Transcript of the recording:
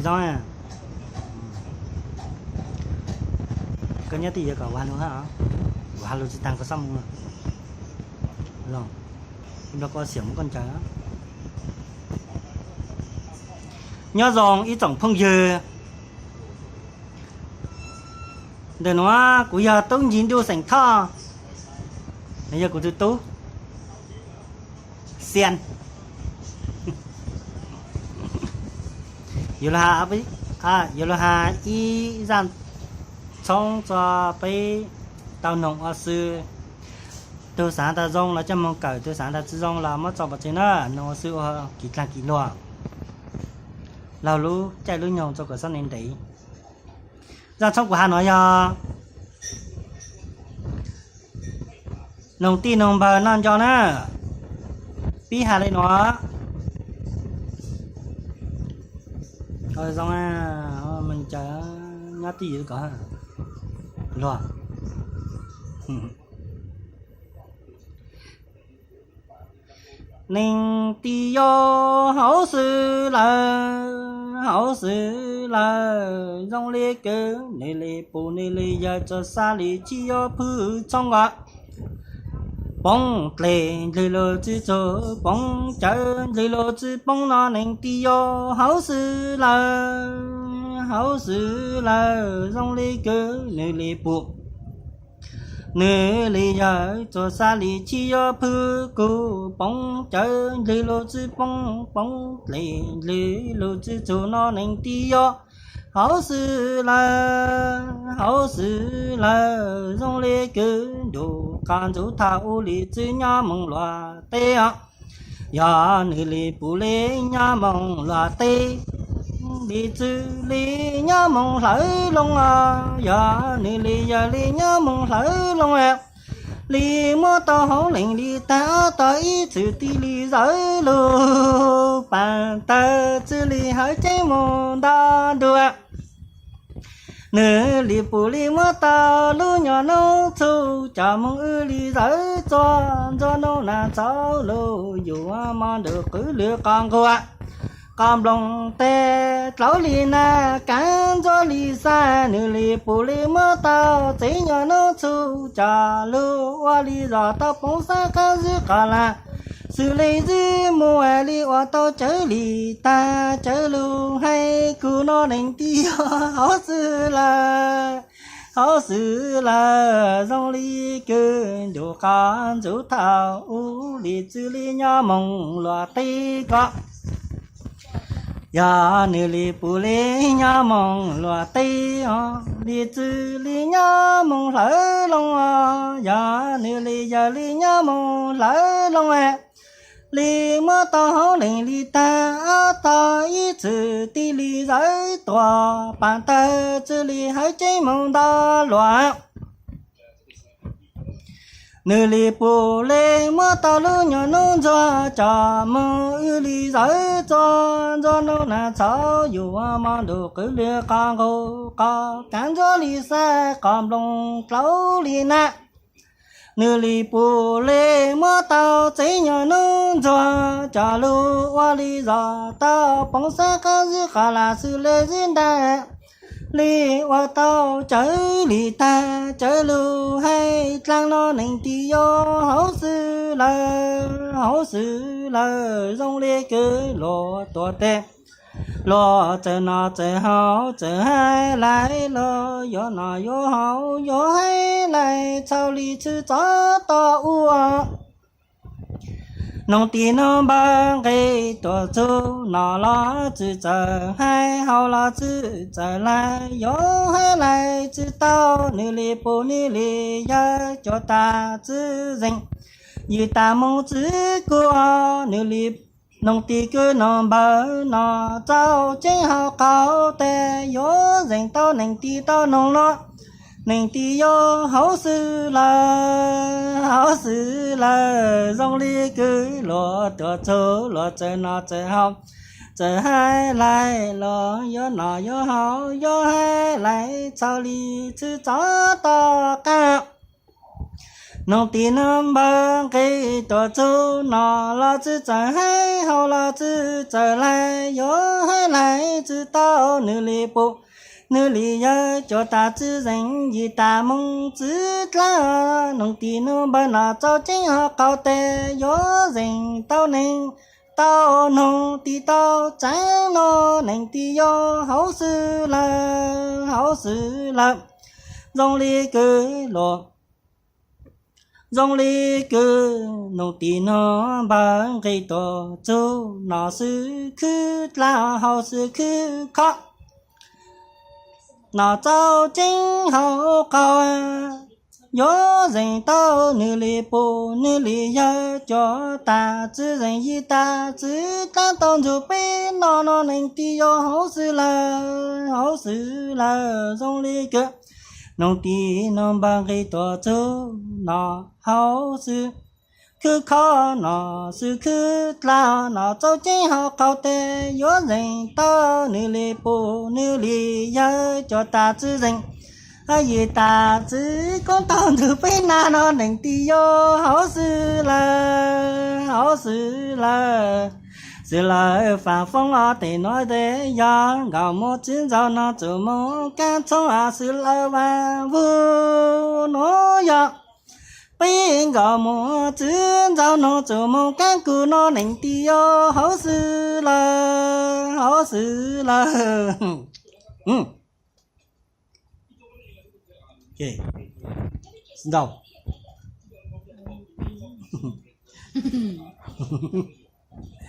Zoo, koj nyob twj ywm kom ua lus, ua lus tsis tag koj txhob mus los, nrog koj xiam muab koj ncaws. Nyob zoo ib tsoom phooj ywg, ntawm nuav kuv yog tub Ncig Nruj xeem Thoj, yog kuv tus tub Xian. Yuav los has ib zaj tshoob tso peb tau noog ua si. Tug xaav tas zoo los coj moog kawm, tug xaav tas tsi zoo los muab tso pov tseg na, noog ua si ua kis dlaag kis luag, laug lub caij lub nyoog tso kom xob ntev ntev. Zaj tshoob kuv has nuav yog noog tij noog npawg noj nco na. Pib has le nuav, zoo, nyob twj ywm kom luag. Neeg tij yog hauv xwb lawm, hauv xwb lawm zoo li kws, nwg li pum nwg li yawg tsuas xav li tsi yog phwj tshoob nkaus. Poob dlej ndlwg lug tsi txug, poob cawv ndlwg lug tsi poob no neeg tij yog hauv xwb lawm, hauv xwb lawm zoo li kws, nwg li pum nwg li yawg tsuas xav li tsi yog phwj kug. Poob cawv ndlwg lug tsi poob, poob dlej ndlwg lug tsi txug no neeg tij yog hauv xwb lawm, hauv xwb lawm zoo li kws, nruj qab ntxug thaum u li tsi nyob moog luag teb os. Yog nwg li pum li nyob moog luag teb, li tsi li nyob moog hlawv loo os. Yog nwg li yawg li nyob moog hlawv loo, li muab tau hauv leeg li taag, ob tog ib txwm tig li zawv lug paam tawg, tsi li hawv ceeb moog nto nruag. Nwg li pum li muab tau lub nyuas noob txhuv coj moog wb li zawv txuas, ntxuag noob nag txhauv lug yuav mov nruj qwv lwg qos nquag, qos nploos teg dlauv li nag kaav ntxuag li xav. Nwg li pum li muab tau tsev nyuas noob txhuv coj lug ua li zog tau poob xab qab zwb qos lag, xws le zwb muag li ua tau cawv li taag, cawv lug hais kug no neeg tij yog hauv xwb lawm, hauv xwb lawm zoo li kws, nruj qab ntxug thaum u li tsi li nyob moog luag teb koj. Yog nwg li pum li nyob moog luag teb os, li tsi li nyob moog hlawv loo os. Yog nwg li yawg li nyob moog hlawv loo, li muab tau hauv leeg li taag, ob tog ib txwm tig li zawv tuag paam tawg, tsi li hawv ceeb moog nto luag. Nwg li pum li muab tau lub nyuas noob ntxuag coj moog wb li zawv txuas, ntxuag noob nag txhauv yuav mov nruj qwv lwg qos nquag, qos kaav ntxuag li xav, qos nploos dlauv li nag. Nwg li pum li muab tau tsev nyuas noob ntxuag coj lug ua li zog tau poob xab qab zwb qos lag, xws le zwb ntaag li ua tau cawv li taag, cawv lug hais dlaag no neeg tij yog hauv xwb lawm, hauv xwb lawm zoo li kws, luag tuag teg luag txawm noj txawm haus txawm hais lais, luag yuav noj yuav haus yuav hais lais, txhaum li tsi txhob tau ua. Noog tij noog npawg nqe tuaj txug, noj los tsi txawj hais, haus los tsi txawj lais, yuav hais lais tsi tau. Nwg li pum nwg li yawg cuag tas tsi zeeg, ywg tas moog tsi kuag. Nwg li noog tij kws noog npawg noj txaus tseeb haus qaug tes, yuav zeeg tau neeg tij tau noog no neeg tij yog hauv xwb lawm, hauv xwb lawm zoo li kws, luag tuaj txug luag txawm noj txawm haus txawm hais lais, luag yuav noj yuav haus yuav hais lais, txhaum li tsi txhob tau qaab. Noog tij noog npawg nqe tuaj txug, noj los tsi txawj hais, haus los tsi txawj lais, yuav hais lawm, txwv tau nws li pum nws li yawg, cuav tas txwv zeeg yim tas moog txwv dlaab. Noog tim noog npawg, nom txaus ceeb ho qaug tes, yuav zeeg tau neeg tau noog, tiv tau tsaav no neeg tiv yau hauv xwb lawm, hauv xwb lawm. Zoo li kws luas, zoo li kws noog tim noog npawg, nqis tuam txug nom xwb khwb dlaab, hauv xwb khwb khob. Nom txaus ceeb ho qaug, yuav zeeg tau nws li pum nws li yawg, cuav tas txwv zeeg yim tas txwv dlaab, tau nrug peb no no neeg tiv yau hauv xwb lawm, hauv xwb lawm. Zoo li kws noog tim noog npawg, nqis tuam txug nom hauv xwb khwb khob, nom xwb khwb dlaab, nom txaus ceeb ho qaug tes, yuav zeeg tau nws li pum nws li yawg, cuav tas txwv zeeg yim tas txwv koob, tau nrug peb na no neeg tiv yau hauv xwb lawm, hauv xwb lawm. Xwb lawm faam foob os, tes nuav tes yog nkaus moog txwv ntxaug noog txuj moog kaab tshoob, xwb lawm vaaj vug nuav yog peb nkaus moog txwv ntxaug noog txuj moog kaab kug no neeg tiv yau hauv xwb lawm, hauv xwb lawm. Ntau.